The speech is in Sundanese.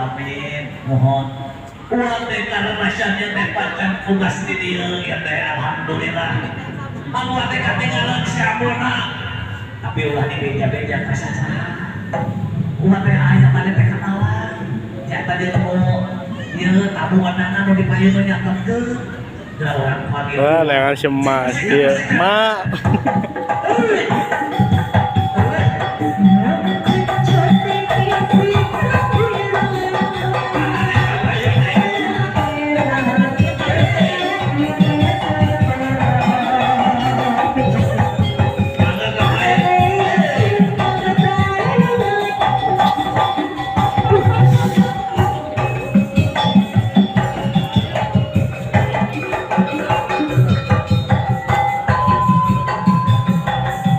Alamin. Mohon uang teh karena rasanya teh pacan tugas di dieu ya teh, alhamdulillah. Anu teh katinggalan siapuna, tapi ulah dibeja-beja ka sasaha. Ulah teh aya pada teh kenalan. Ya tadi temu ieu tabungan nu dipayun nyatepkeun. Da urang panggil. Wah, lengan si Mas. Iya, Mak.